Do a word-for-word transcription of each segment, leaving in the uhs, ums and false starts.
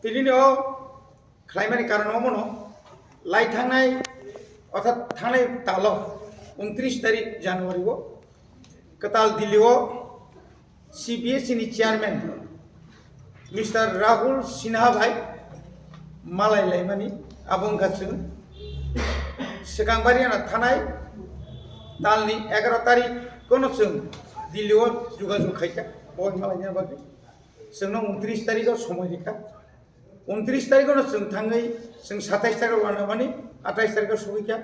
Tini o khlaimani karon omono, lai thangnai, orthat thangnai talo, untris tarik January o, kwtal Delhi o C B S E ni chairman Mister Rahul Sinha bai malai laimani, abo wngkha chwng swkang bari ana thanai talni egaro tarik kono chwng Delhi o jogajog khaikha, bo malaina bagwi chwngno untris tarik o somoi rikha. Untris tarik o chwng thangwi chwng satais tarik o lanamani, atais tarik o sogwikha,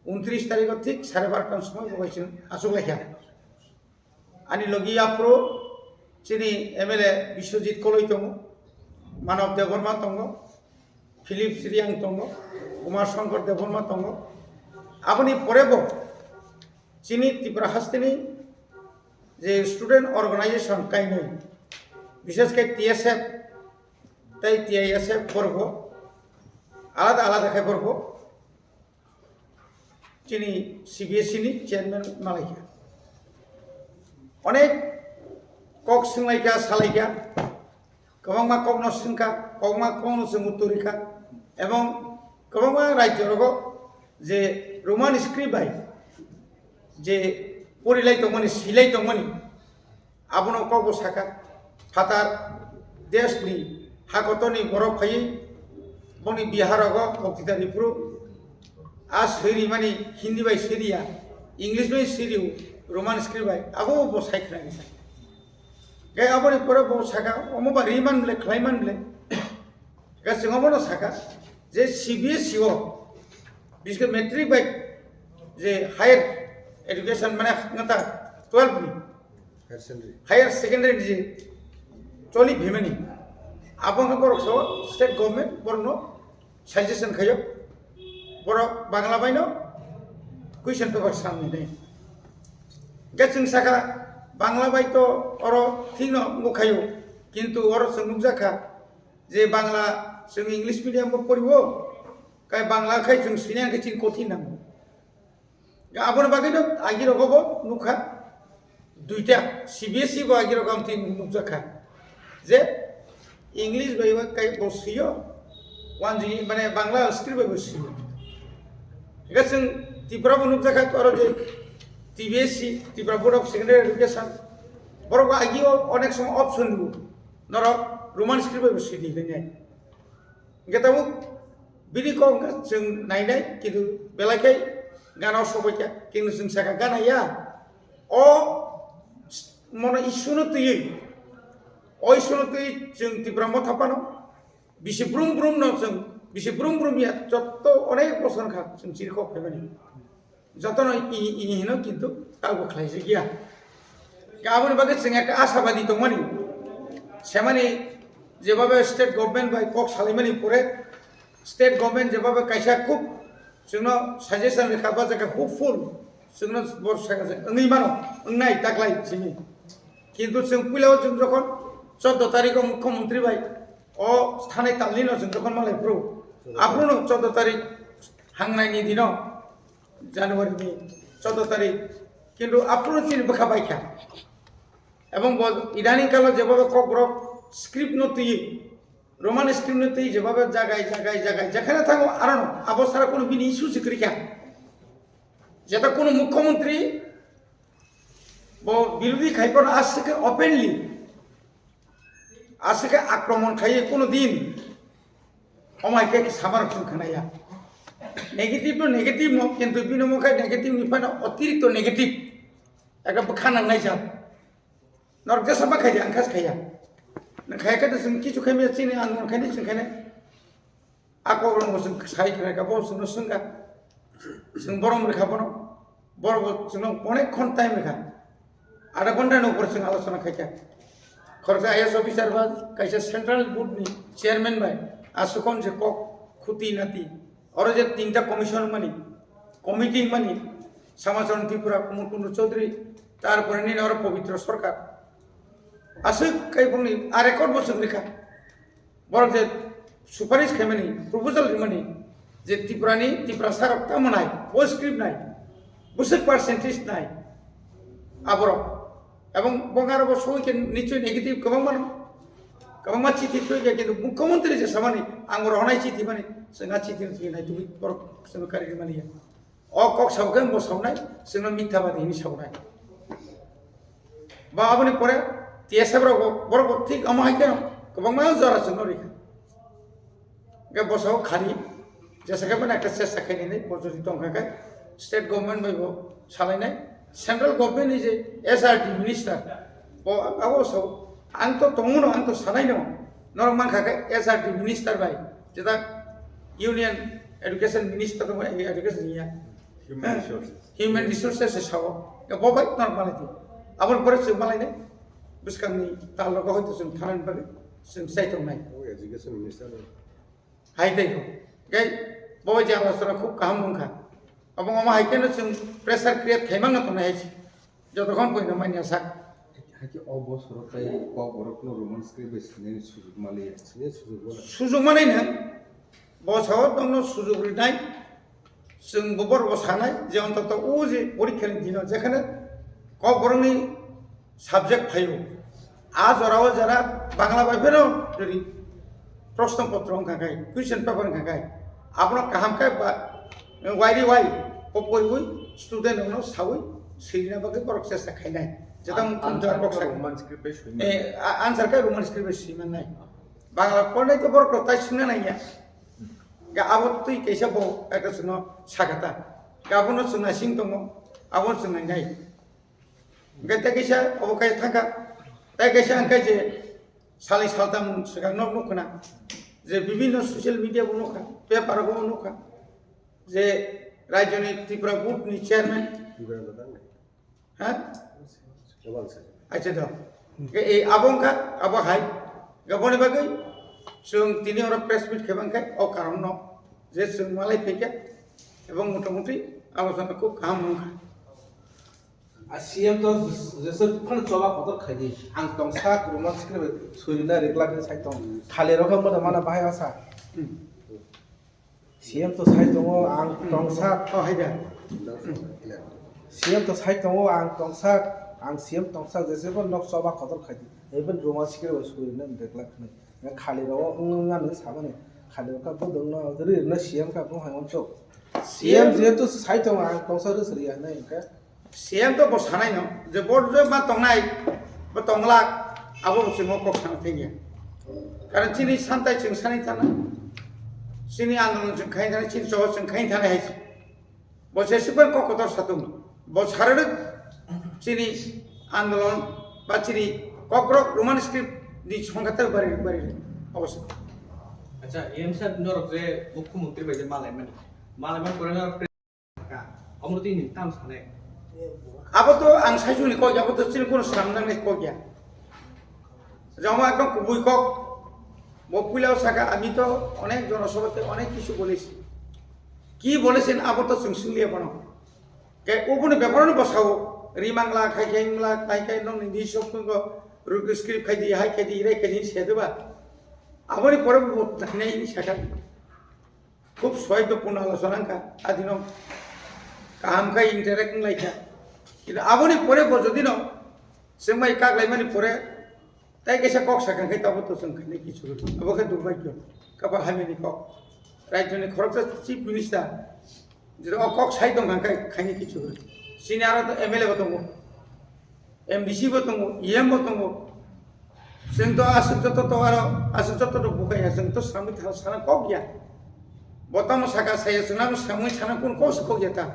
untris tarik o thik sare barota ni somoi bo bai chwng achuklaikha. Ani logi aphuru chini M L A Biswajit Koloi tongo, Manav Debbarma tongo, Philip Sriang tongo, Kumar Shankar Debbarma tongo. Aboni pore bo chini Tripura hasteni je student organization kainwi, bishes khe T S F tei T I S F borok bo alada alada khe borok bo chini C B S E ni chairman malaikha. Onek kok swnglaikha, salaikha, kwbangma kokno swngkha, kwbangma kokno chwng uttor rikha, ebong kwbangma rajyo rogo je Roman script bai je porilai tongmani, silai tongmani, abono kokbo saka, phatar desni hakotorni borok phaiwi boni Bihar rogo boktita riphuru, a swirimani Hindi bai swiriya, English bai swiriyo, Roman script bai, abo bo sai khna risa. Gai aboni pore bo saka, omo ba riman ble, khlaiman ble. Gai chwng omono saka, je C B S E o, biske matric bai, je higher education mane ngata twelve ni, Higher secondary. Higher secondary ni je choli phimani, abo wngkha borok so state government borokno suggestion khayo, borok Bangla baino question paper samni nai. Hingke chwng saka Bangla bai to oro thikno wngkha khayo, kintu oro chwng nukjakha je Bangla chwng English medium bo poriwo, kai Bangla khai chwng sini hingke chini kothin nango. Aboni bagwi no agi rogo bo nukha duita C B S E bo agi rogo ang tin nukjakha je English bai bo kai bo swiyo, wanjini mane Bangla script bai bo swiyo. Hingke chwng Tripura bo nukjakha oro je T B S E, Tripura Board of Secondary Education, borok bo agi o onek somo option rwo, norok Roman script bai bo swidi hinwi. Hingke tabuk bini kok wngkha chwng nainai, kintu belai khe gana o sobaikha, kintu chwng sakha gana ya. O mono issue no twiwi, o issue no twiwi chwng Tipra Motha phano bisi brum brum no chwng, bisi brum brum ya, jotto onek bosor wngkha chwng chirikhok phaimani. Jotono i, i, i hino kintu kabo khlaijak ya. Aboni bagwi chwng ekta ashabadi tongmani. Semani jebabe state government bai kok salaimani pore state government jebabe kaisa khub chwngno suggestion rikha ba jaga hopeful chwngno bor saka wngwi mano, wngnai taklai simi. Kintu chwng puila o chwng jokhon chordo tarikh o mukhyamantri bai o thanai talni no chwng jokhon malai phuru, aphuru no chordo tarikh hangnai ni dino January ni chordo tarikh, kintu aphuru chini bwkha baikha. Ebong bo idaning kalo jebobe kokborok script no twi, Roman script no twi jebobe jagai, jagai, jagai, jekhane thango arono abo sara kono bini issue se kwrwikha. Jeta kono mukhyamantri bo birodhi khaiphano aswk khe openly, aswk khe akromon khaiwi kono din Omo hai khe samarok chwng khnaya. Negative no negative no, kintu bini omo khe negative ni phano otirikto negative. Ekta bwkha nangnai jat. Norok jesa ma khaidi, ang kha se khaiya. Nang khaiya khe to chwng kichu khaimaya chini ang mon khaini chwng khainai. A kok rok bo chwng sai khna kha, bo chwngno swngkha. Chwng borom rwkha bono. Borok bo chwngno onek khon time rwkha. Adha ghonta ni upor chwng alochona khaikha. Khoroksa I A S officer ba kaisa central board ni chairman bai aswk hwn je kok khuti nati. Oro je tinta commission mani, committee mani, Samacharan Tripura, Kumar Kundu Chaudhary, tarpore nini oro Pabitra Sarkar. Aswk kai bongni a record bo chwng rikha. Borok je suparis khaimani, proposal rimani, je Tripurani, Tiprasa rok tamo nai, bo script nai, bwswk percentage nai, aborok. Ebong bongaro bo soi khe nichoi negative kwbang mano. Kwbangma chithi twi khe, kintu mukhyamantri je samani, ang rohornai chithi mani, chwng a chithi no twi nai twi borok chwngno kari mani ya. O kok sabo khe bo saunai, chwngno mithabadi hini saunai. Ba aboni pore T S F rok bo, borok bo thik omo hai khe kwbangma jora chwngno rikha. Hingke bosao khani, jesa khe mane ekta chesta khainai, bo jodi tongkha khe state government bai bo salainai, central government ni je S R D minister, bo abo sao, ang to tongmano, ang to sanai no, norok mankha khe S R D minister bai, jeta Union Education Minister tongmani, education ya. Human resources. Human resources se sao, ya bo bai norok malai di. Aboni pore chwng malai nai, bwskangni tal rogo hoito chwng thanani bagwi chwng chai tongnai. O education minister. Hai tei ho. Gai bo je alochona khub kaham wngkha. Abo omo hai khe no chwng pressure create khaimang no tongnai hai se. Jotokhon poino manya sak. Hakhe o bosoro tei Kokborok no Roman script bai sinani sujuk maliya. Sinani sujuk maliya. Sujuk manai nang. Bosao tongno sujuk rinai. Chwng bo borok bo sanai je ontoto o je porikha ni dino jekhane Kokborok ni subject phaio. A jorao jara Bangla bai phano jodi proshno potro wngkha khai, question paper wngkha khai, abono kaham khe ba, wairi wai, po poriwi student rokno sawi swina bagwi borok chesta khainai. Jeta An-, mukhuntwa answer kok khe sa-, Roman script bai swimani. Eh, a-, answer khe Roman script bai swimannai. Bangla pornai to borok rok tai swngna nangya. Ga abo twi kaisa bo ekta chwngno sakha ta. Ga abono chwng naising tongo, abono chwng nainai. Hingke tei kaisa obo kaisa thangkha, tei kaisa hingke je salni saltam swkang nog nukha na, je bibinno social media bo nukha, paper bo nukha, je rajyoni Tripura board ni chairman, ha? Acha do. Hingke ei abo wngkha, abo hai, hingke boni bagwi chwng tini oro press meet khe bangkhe o karon no je chwng malai phaikha, ebong motamuti abo jona khub kaham wngkha. A C M to jeswk phano choba kotor khaidi. Ang tongsa kwrwngma sikre suri na reklak ni sai tong. Khali rokha moda mana bahai asa. C M to sai tongo ang tongsa. Oh, hai da. C M to sai tongo ang tongsa. Ang C M tongsa jeswk phano nok choba kotor khaidi. Even ruma sikre suri na reklak ni. Khali rok wng wng ano samani. Khali rok ka budong no ri na C M ka bung hai on chok. C M jehetu sai tongo ang tongsa ri suri ya na ka. C M to bo sanai no, je bo je ma tongnai, bo tonglak, abo bo chwng kok sana thengya. Karon chini santai chwng sani thana, chini andolon chwng khai thana, chini choba chwng khai thana hai. Bo se sibang kok kotor satung. Bo sararwk chini andolon ba chini kokrok Roman script ni songkha ta bari bari. Abo se. Acha, M sir norok je mukhyamantri bai je malai mani. Malai mani pore norok Ka, omo twi nwng tam sanai. Abo to ang saichungni kok ya, abo to chini kono swnamjaknai kok ya. Joma ekdom kubui kok. Bo puilao saka, "Ami to onek jonosabhate onek kichu bolechi." Ki bolechi abo to chwng swnglia bono. Ke ubuni bepar no bosao. Rimangla khai khai mla khai khai nong ni sok ko ruk script khai di, hai khai di, rai khai di se de ba. Aboni pore bo thanai ni saka. Khub soidopunno alochona wngkha, adino kaham khe interact wnglaikha. Kintu aboni pore bo jodino chwng bai kaklaimani pore tai kaisa kok sakha khe tabuk to chwng khainai kichu rw. Abo khe durbhagyo, kapal hamyani kok. Rajyoni khoroksa chief minister, jero o kok sai tongkha khe khainai kichu rw. Chini aro to M L A bo tongo. M D C bo tongo, E M bo tongo. Chwng to aswk joto to aro aswk joto to bukhai ya, chwng to samwi tha-, sana kok ya. Bo tamo saka saya chwng nang samwi sana kun kok se kok ya ta.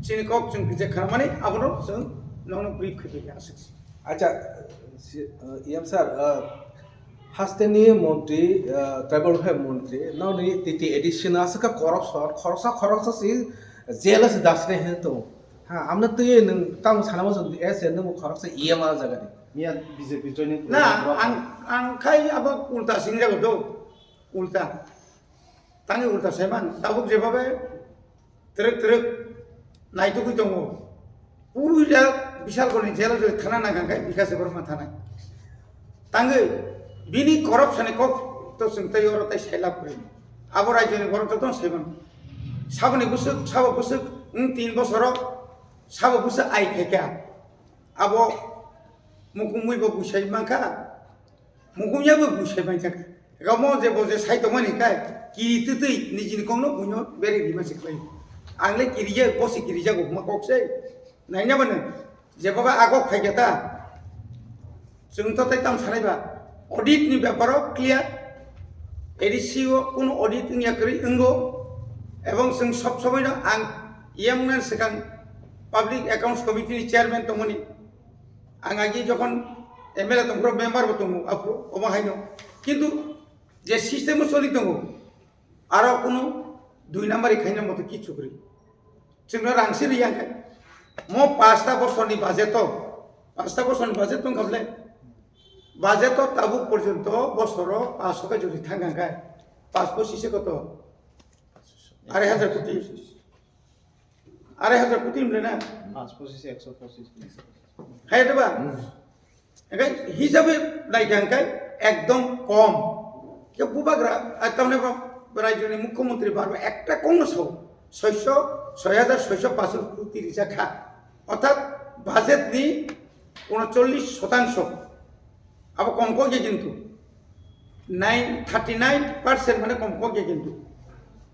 Chini kok chwng kije kharmani abono chwng nono brief khe ya aswk. Acha, si-, uh, E M sir, uh, hasteni montri, uh, tribal welfare montri, noni T T A D C no aswk ka corruption, khoroksa khoroksa si jealous dasne he to. Ha, amna twi nwng tamo sana muchung di, S N nwng khoroksa E M R jaga di. Miya B J P joining Na, khlai ang, ang khai abo ulta singjago do. Ulta. Tangwi ulta saiman. Tabuk jebabe twrwk twrwk naitugwi tongo. Puila Bishalgorni jelo joi thana nang khai Bikash Debbarma thana. Tangwi bini corruption ni kok to chwng tei oro tei sailab kwrwi. Abo rajyoni borok jotono saiman. Saboni bwswk, sabo bwswk, wng tin bosoro Sabo bwsa ai khaikha. Abo mukungwi bo bwsai mankha. Mukumya bo bui sai manjak. Gamo je bo je sai tongmani kai, kiri twtwi nijini kokno buino beri rima se khlai. Ang le kiriya, bo se kirijago, ma kok se. Naina bano, je baba agok phai khe ta. Chwng to tai tam sanai ba. Audit ni beparo clear. A D C o kuno audit wngya kwrwi wngo. Ebong chwng sob somoi no ang yamna swkang Public Accounts Committee ni chairman tongmani. Ang agi jokhon M L A tongphuru member bo tongo, aphuru omo haino. Kintu je system o choli tongo, aro kuno dui number khaina moto kichu kwrwi. Chwngno rang si riya khe. Mo pasta bosorni budget o, pasta bosorni budget tong kable. Budget o tabuk porjonto bosoro paanch khe jodi thang kha khe, paanch pochis se koto? Arai hajar koti. Arai hajar koti mle na? Paanch pochis, ekso pochis. Hai de ba? Engkai hisabe nai kha engkai ekdom kom. Ke bubagra, ah, tamne ba, rajyoni mukhyamantri barba ekta kongno sao, soiso, soi hajar soiso paanch koti rijak kha. Orthat budget ni unochollis shotangsho. Abo kom kok ya kintu. Nine, thirty nine percent mane kom kok ya kintu.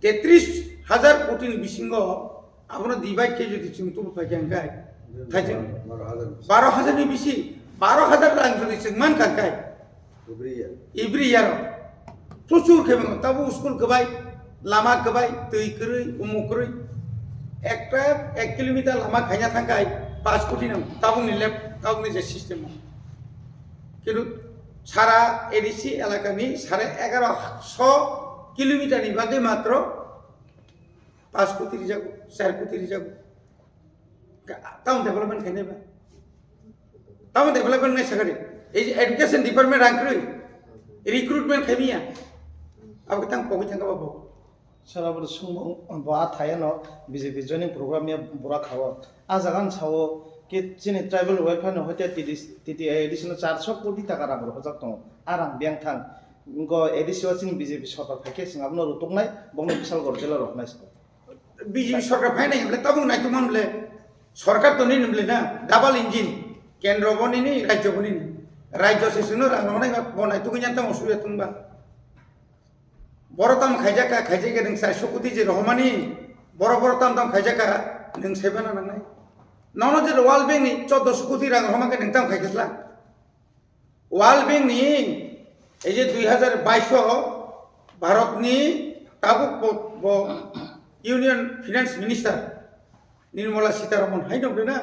Tetris hajar koti ni bisingo abono divide khe jodi chwng tubu pai khe engkai. Thaijwng baro hajar ni bisi, baro hajar rang jodi chwng man kha engkai. Every year. Every year. Prochur khe mano, tabo school kwbai, lama kwbai, twi kwrwi, umuk kwrwi. Ekta ek kilometer lama khaina thangkai, paanch koti nang, tabukni lab, tabukni je system o. Kintu sara A D C elakani sare egaroso kilometer ni bagwi matro paanch koti rijago, char koti rijago. Ka-, town development khainai ba? Town development nai sakari. Ei je education department rang kwrwi, recruitment khaimiya. Abo tang kogwi thangka ba bo. Sara bo sung bo a thaya no B J P joining program ya bura khawo. A jaga ang sao ki chini tribal welfare no hoite T D C, T T A D C no charso koti taka rang rok hojak tongo. A rang biyang thang. Ngo A D C o chini B J P sorkar phaikhe sing abono rutuknai, bongni bisal gor jela roknai sabo. B J P sorkar phainai hwnle tabuk naitukma hwnle sorkar to nini hwnle na double engine, kendro bo nini, rajyo bo nini. Rajyo se chwngno rang rwnai ba bo naitugwi ya tamo suya tungba. Boro tam khaijak kha, khaijak khe nwng char koti je rohormani, boro boro tam tam khaijak kha, nwng saibana nangnai. Nono je World Bank ni choddo koti rang rohorma khe nwng tam khaikhe sla. World Bank ni ei je dui hajar bais o Bharat ni tabuk bo, bo Union Finance Minister Nirmala Sitharaman hai nokle na.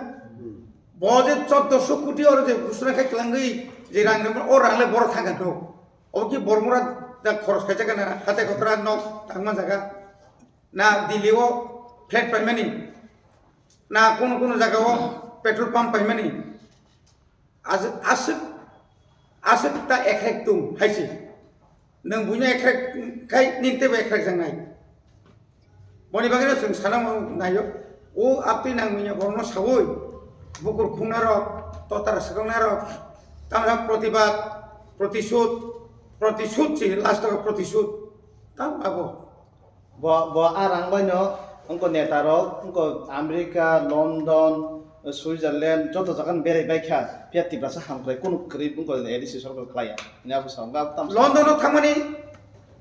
Bo je choddo koti oro je ghosona khai twlangwi je rang rwma, o rang le boro thangkha no. Obo ki bormura da khoros khaijak na, hatai kotra nok tangma jaga. Na Delhi o flat paimani. Na kono kono jaga o petrol pump paimani. Aswk, aswk, aswk ta ekrek tung hai se. Nwng buino ekrek khai nini teibo ekrek jangnai. Boni bagwino chwng sana naio. O aptwi nangmanya borokno saui bukur khungnarok, totar swkaknarok, tamni protibad, protisud, protisud se last o protisud. Tam abo. Bo, bo a rang bai no wngkha neta rok, wngkha America, London, Switzerland, joto jaga ni berai bai kha, phiya Tiprasa hamkrai kunu kwrwi wngkha A D C sorkar khlai ya. Hwnwi abo sa wngkha, abo tamo sa. London o thangmani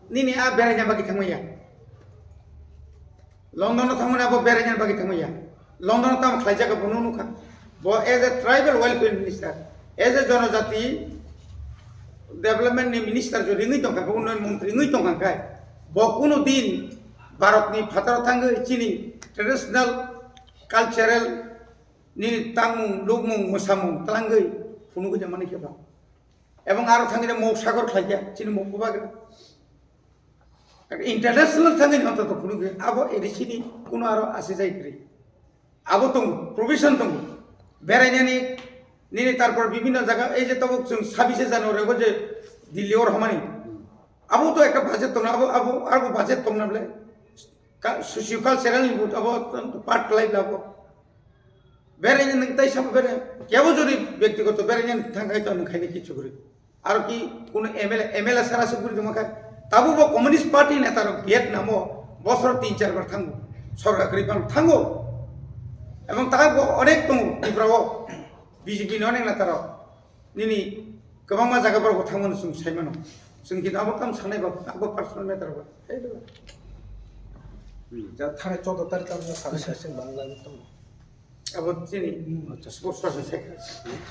nini a beraina bagwi thangmaya. London o thangmani abo beraina bagwi thangmaya. London o tamo khlaijak bo nukha. Bo as a tribal welfare minister, as a jonojati development ni minister jodi wngwi tongkha, bo unnayan montri wngwi tongkha khe, bo kuno din Bharat ni phataro thangwi chini traditional, cultural nini tangmung, lukmung, mwsamung twlangwi phunugwi tongmani khe ba. Ebong aro thangwi mok sagor khlaikha chini mok bubagra. International thangwi ni ontoto phunukhe abo A D C ni kuno aro ase jai kwrwi. Abo tongo, provision tongo. Berainani nini tarpor bibhinno jaga, ei je tabuk chwng sabise January bo je Delhi o rohormani. Abo to ekta budget tongna, abo, abo, abo budget tongna bole. Ka-, socio cultural ni bo abo part khlai bole abo. Beraina nwng tai sabo berai, kebo jodi byaktigoto beraina nwng thang khai to nwng khaina kichu kwrwi. Aro ki kuno M L A, M L A sara se guri tongma khe, tabuk bo Communist Party neta rok Vietnam o bosor tin char bar thango, sorkar kwrwi phano thango. Ebong ta bo onek tongo Tripura o B J P ni onek neta rok. Nini Kwbangma jaga borok bo thangmano chwng sai mano. Chwng khe abo tamo sanai ba, abo personal matter ba. Hai ba. Ja, thani choudo tarikh tamo sanai kaisa Bangla ni tamo. Abo chini Hmm, acha. Sports person sai kha.